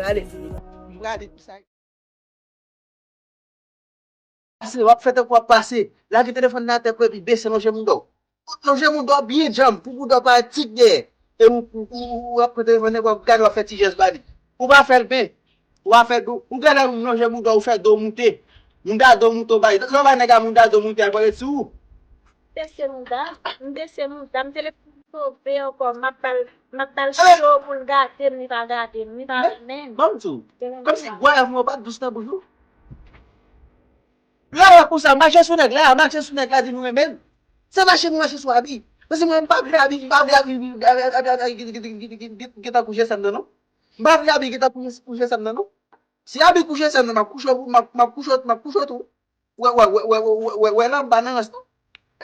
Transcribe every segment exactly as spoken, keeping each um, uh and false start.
Gade, m prale pou sa. Pase, w ap fè tankou w ap pase. Lage telefòn nan atè, epi bese, lonje mouda w. Lonje mouda w byen djanm, pou bouda w pa ti dèyè. E ou, ou, ou, ou, ou ap pran telefòn nan, w ap gade, w ap fè ti jès ba li. Ou pa fè l byen. Ou pa fè do. Ou gade, ou lonje mouda w, ou fè do w moute. Mouda do w moute, w bay. Lè w bay nèg la mouda do w moute, al pale sou ou. Bese mouda, m bese mouda, m telefòn sove ankò, m ap ba l, m ap ba l cho pou l gade m, li pa gade m, li pa renmen m. Ban m di w, kòmsi gwayav mwen pa t dous nan bouch ou. Lè w wè konsa, mache sou nèg la, mache sou nèg la, di nou renmen l. Se mache nou mache sou Abi. Paske mwen, m pa vle Abi, m pa vle Abi, Abi, Abi, Abi, Abi, Abi, Abi, gentan kouche sèm nan, non. M pa vle Abi gentan kouche, kouche sèm nan, non. Si Abi kouche sèm nan, m ap kouche, m ap, m ap kouche, m ap kouche tou. Wè, wè, wè, wè, wè, wè, wè, la, m pa nan rans, non.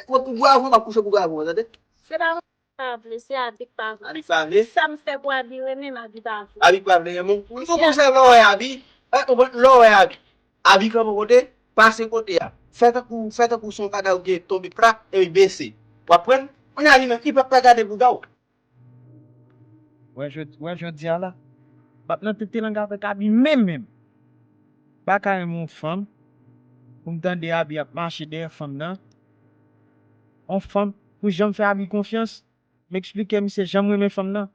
Wè, pou gwo avyon, m ap kouche pou gwo avyon, tande? Se pa mwen ki pa vle, se Abi ki pa vle. Abi ki pa vle? Sa m fè pou Abi renmen m, Abi pa vle. Abi ki pa vle renmen w. Ou konn sa lè w wè Abi, eh, ou konn lè w wè Abi. Abi kanpe yon kote, pase kote a. Fè tankou, fè tankou se yon bagay ou gen tonbe plat, epi bese. W ap pran, kounye a li menm, li p ap ka gade bouda w. Wè jodi, wè jodi a la, m ap nan tete lang avèk Abi menm menm. M pa ka renmen yon fanm, pou m tande Abi ap mache dèyè fanm nan. Yon fanm, pou jan m fè Abi konfyans, m eksplike misye jan m renmen fanm nan.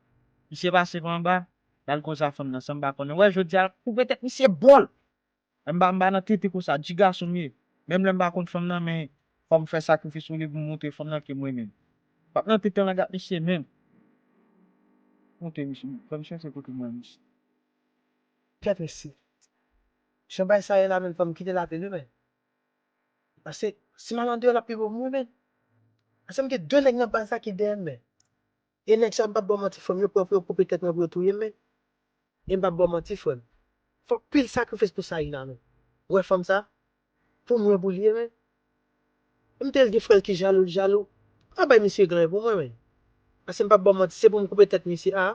Misye pase pa anba, l al konsa fanm nan, san m pa konnen. Wè jodi a, koupe tèt misye bòl. M pa, m pa nan tete konsa, di gason m ye. Menm lè m pa konn fanm nan, men fò m fè sakrifis olye pou m montre fanm nan ke m renmen l. M ap nan tete lang ak misye menm. Montre misye, fò m chèche kote m wè misye. Kèt mesye. Jan bagay sa ye la menm, fò m kite lapil wi, men. Paske si m al andeyò, l ap pi bon pou mwen, men. Paske m gen de nèg nan baz la ki dèyè m, men. E nèg sa yo, m p ap ba w manti, frè m, yo prè pou yo koupe tèt mwen, pou yo touye m, men. E m p ap ba w manti, frè m. Fòk pil sakrifis pou sa, Ina, men. Ou wè fanm sa? Pou mwen, pou li ye, men. M te di frè l ki jalou, l jalou. Pa bay misye gen anyen pou mwen, men. Paske m p ap ba w manti, se pou m koupe tèt misye a.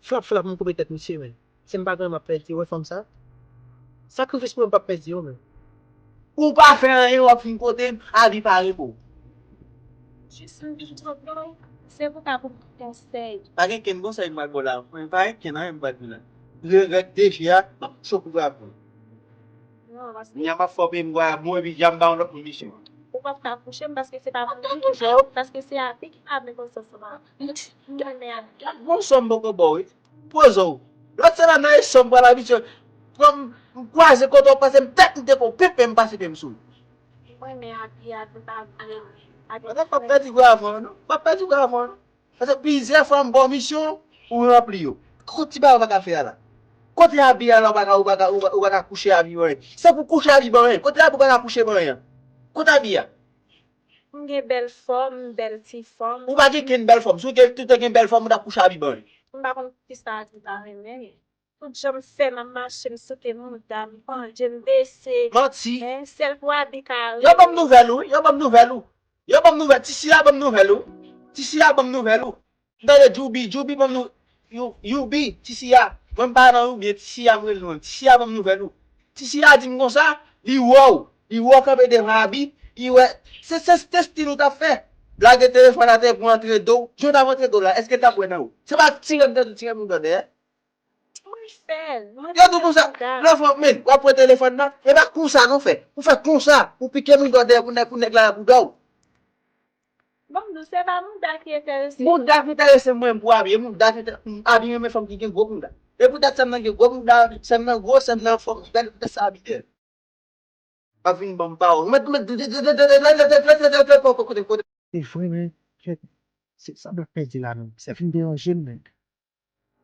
Flap, flap, m koupe tèt misye, men. Se m pa gen anyen m ap pèdi, ou wè fanm sa? Sakrifis mwen, m p ap pèdi yo, men. Ou pa fè anyen, w ap vin kote m, Abi pa renmen w. Jis m vin kote w, se pou ka pou konsèy. Pa gen kenn konsèy m pral ba w la. Mwen pa gen kenn anyen m pral di w la. Rèt de je a, m ap kouche w pou gwo avyon. Non, paske. Nya m ap fè w peye m gwo avyon, epi jan m ba w lòt moun misyon. Ou p ap ka kouche m paske se pa mwen ki kouche w, paske se Abi ki pa vle konsa ansanm avè m. Mwen renmen Abi. Gad bon sò m poko ba w, wi. Poze w. Lòt sèl la nan esòm pral abitye. Pran m, m kwaze kote w pase m tèt m te ko pepe m pase pye m sou l. Mwen men Abi a, Abi pa vle. Abi pa pèdi gwo avyon non. Pa pèdi gwo avyon non. Paske plizyè fwa m ba w misyon, ou ranpli yo. Kot ti bagay ou pa ka fè a la? Kote Abi a la ou pa ka, ou pa ka, ou pa, ou pa ka kouche Abi ban anyen? Se pou kouche Abi ban anyen. Kote Abi ou pa ka kouche ban anyen? Kote Abi a? M gen bèl fòm, bèl ti fòm. Ou pa gen kenn bèl fòm. Si w gen, tout gen bèl fòm, ou t ap kouche Abi ban anyen. M pa konn poukisa Abi pa renmen m. Tout jan m fè, m ap mache, m soute mouda m, pandje m bese. Manti. Hein, sèl pou Abi ka renmen m. Yo ban m nouvèl ou, wi, yo ban m nouvèl ou. Yo ban m nouvèl, Tisiya ban m nouvèl ou. Tisiya ban m nouvèl ou. M tande Djoubi, Djoubi ban m nou, You-, Youbi, Tisiya. Mwen m pa nan Youbi, e Tisiya m rele mwen. Tisiya ban m nouvèl ou. Tisiya di m konsa, li wè w. Li wè w kanpe devan Abi, li wè. Se, se, se stil ou t ap fè. Lage telefòn atè pou antre do w. Jan w t ap antre do w la, èske l t ap wè nan ou? Se pa tire m tande tire m dò dèyè. Mwen fè l. Mwen fè l. Yo di w konsa, lè w fè men, w ap pran telefòn nan, e pa konsa non fè. Ou fè konsa, ou pike m dò dèyè pou nèg, pou nèg la bouda w. Bon, nou se pa mouda ki enterese nou. Mouda ki enterese mwen pou Abi, e mouda ki enterese Abi renmen fanm ki gen gwo mouda. E poutèt sa m nan gen gwo mouda, sa m nan gwo, sa m nan fòm, poutèt sa Abi dèyè. Pa vin ban m pawòl. Mèt, mèt, kote, kote, kote. Se vre, men, kèt, se sa m ap pèdi la, men. Sa fin deranje m, men.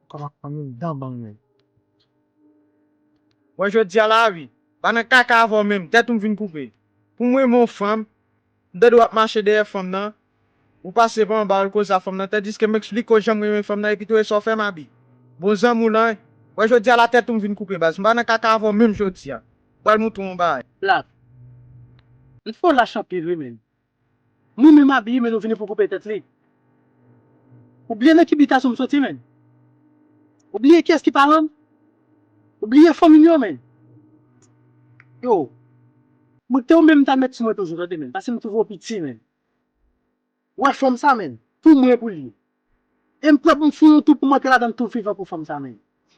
Kòman fanmi m dan ban mwen. Mwen jodi a la wi, pa nan kaka avè w menm, tèt ou m vin koupe. Pou mwen, men yon fanm, m tande w ap mache dèyè fanm nan, ou pase pa anba al koze a fanm nan, tandiske m eksplike w jan m renmen fanm nan, epi tou e sa w fè m Abi. Bon zanmi w lan, mwen jodi a la tèt ou m vin koupe baz, m pa nan kaka avè w menm jodi a. M pral montre w yon bagay. Black. M fè w lach anpil wi, men. Mwen menm Abi, men nou vini pou koupe tèt li. Ou bliye nan ki bitasyon m soti, men. Ou bliye kiyès ki paran m. Ou bliye fanmi m yo, men. Yo. Mwen te ou menm m ta mèt sou mwen toujou, tande, men. Paske m twouve w piti, men. Ou wè fanm sa, men. Pou mwen, pou li. E m prè pou m fè yon tou pou m antre ladan l tou vivan pou fanm sa, men.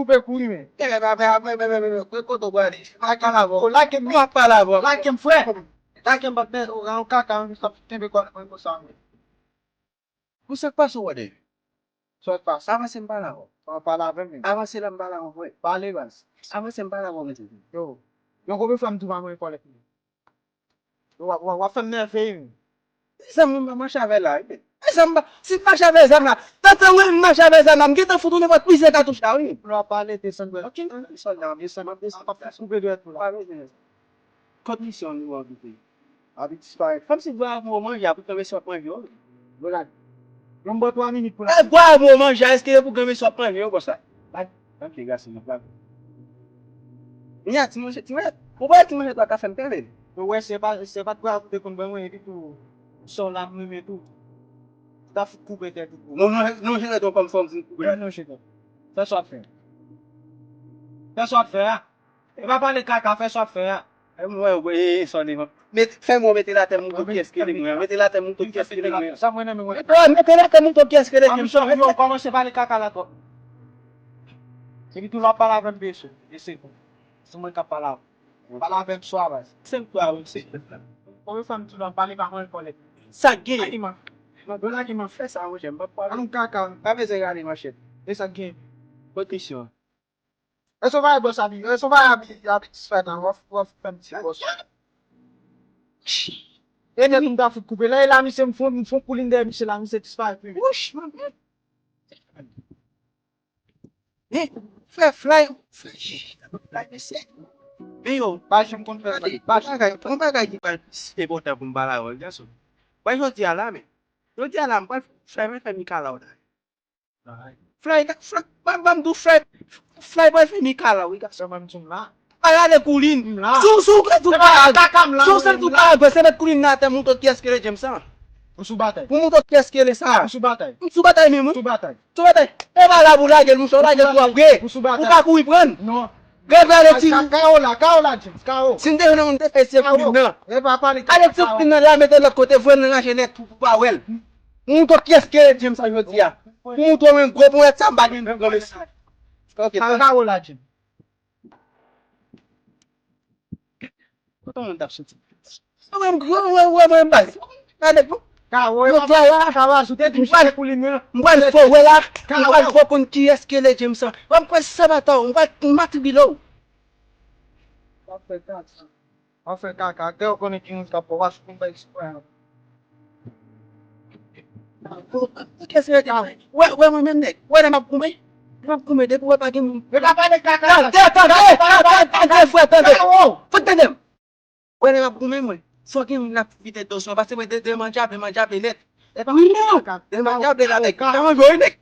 koupe kou wi men. Enben pa fè apre men men men men kote w prale? Lage m avè w. Lage m, m ap pale avè w. Lage m frè. Lage m patnè, ou gen yon kaka menm sa kenbe kò mwen konsa menm. Pou sa k pase w wè de. Sa k pase? Avanse m pale avè w. Pale avè m. Avanse la m pale avè w frè. Pale baz. Avanse m pale avè w mesye. Yo. Yon konbyen fwa m tou pa manje kòlèt. W ap w ap w ap fè m nève wi. Zanmi m pa mache avè la wi. Zanmi m pa, si m mache avè zam la, tantan mwen m mache avè zam la, m gentan fout ou nenpòt plizyè katouch la wi. Lè w ap pale desann dwèt. Ok. Desann la, desann, desann. Koupe dwèt ou la. Kot misyon nou anvite? Abi disparèt. Kòmsi vwa avè w manje, apre kanpe sòt manje w. Yon bon twa minit pou la. E vwa avè w manje, èske e pou kanpe sòt manje w konsa? Bat. Ok, gasi, nou pa. Nya, ti manje, ti manje. Ou pa ti manje twa ka fè m tande. Ou wè, se pa, se pa t vwa avè w te konn ban mwen, epi tou, sò la m renmen tou. Ou ta fout koupe tèt ou. Non, non, non, jere ton kòm fòm, ti koupe. Non, non, jere. Fè sa w ap fè. Fè sa w ap fè a. E pa pale kaka, fè sa w ap fè a. E mwen, e, e, sòne, man. Met, fè mwen mete l atè, m montre w kiyès ki rele mwen. Mete l atè, m montre w kiyès ki rele mwen. Sa mwen renmen wè. Mete l atè, m montre w kiyès ki rele mwen. Kòmanse pale kaka la twòp. Epi tou lè w ap pale avè m, mesye. Mesye, se mwen k ap pale avè w. Pale avè m swa baz. Senk fwa wi, se. Konbyen fwa m tou lè w ap pale pa mwen kòlèt. Sa k gen? Lage m. Mwen lage m fè sa, monchè, m p ap pale. An kaka. Pa bezwen rale manchèt. E sa k gen? Kot misyon? Èske w pa wè bòs abi, èske w pa abi, abi disparèt la, w ap, w ap fè m ti bòs. E nèt m ta fout koupe. Lè e la, misye, m fon, m fon koulin dèyè misye la, misye disparèt pi vit. Wouch, man. Men, frè Fly, frè, Fly, mesye. Men yo, pa janm konn fè bagay, pa janm bagay, yon bagay ki pral plis enpòtan pou m pale avè w, gason. Mwen jodi a la, men. Jodi a la, m pral Fly, mwen fè Mikala w la. Fly, Fly, ban, ban m di w, Fly, Fly pral fè Mikala, wi, gason. Mwen menm tou m la. Pa rale koulin. M la. Si w, si w, si w pa, kaka m la, si w santi w pa, se met koulin nan atè, montre w kiyès ki rele James sa. Ou sou batay. Pou montre w kiyès ki rele sa. Ou sou batay. M sou batay menm, wi. Sou batay. Sou batay. E pa la pou lage l, monchè, w lage l tou apre. Ou sou batay. Ou pa kouri pran l. Non. Gade, gade, ti. Ka-, kawo la, kawo la, James, kawo. Si n te jwenn yon moun te fè eseye koulin nan. E pa pale kawo. Ale ti koulin nan la, mete l lòt kote, voye l nan raje nèt pou, pou pa wè l. Montre w kiyès ki rele James sa jodi a. Pou montre w menm gwo ponyèt sa, m pa gen gwo mesye. Ok, kawo la, James. Kote moun t ap soti? Wè, wè, wè, wè, mwen baz. Gade, bon. Kawo, e pa pale kawo, ajoute ti chèk pou li, men. M pral fè w wè la. M pral fè w konn kiyès ki rele James sa. Wè, m pral sabata w. M pral matribile w. W ap fè kaka. W ap fè kaka. Kè w konnen ki moun k ap fè w, w ap fè w bay eksprè. Kiyès ki rele James? Wè, wè, mwen menm nèg. Wè, lè m ap goumen. Lè m ap goumen, depi w wè pa gen moun. Yo ka pale kaka. Tande, tande, tande, tande, frè, tande. Kawo. Fout tande m. Wè, lè m ap goumen, mwen. Fò gen moun l ap vide dosye, paske mwen de, de mandyabe, mandyabe nèt. E pa pale kaka. De mandyabe la, nèg. Kawo. Kawo, jwe, nèg.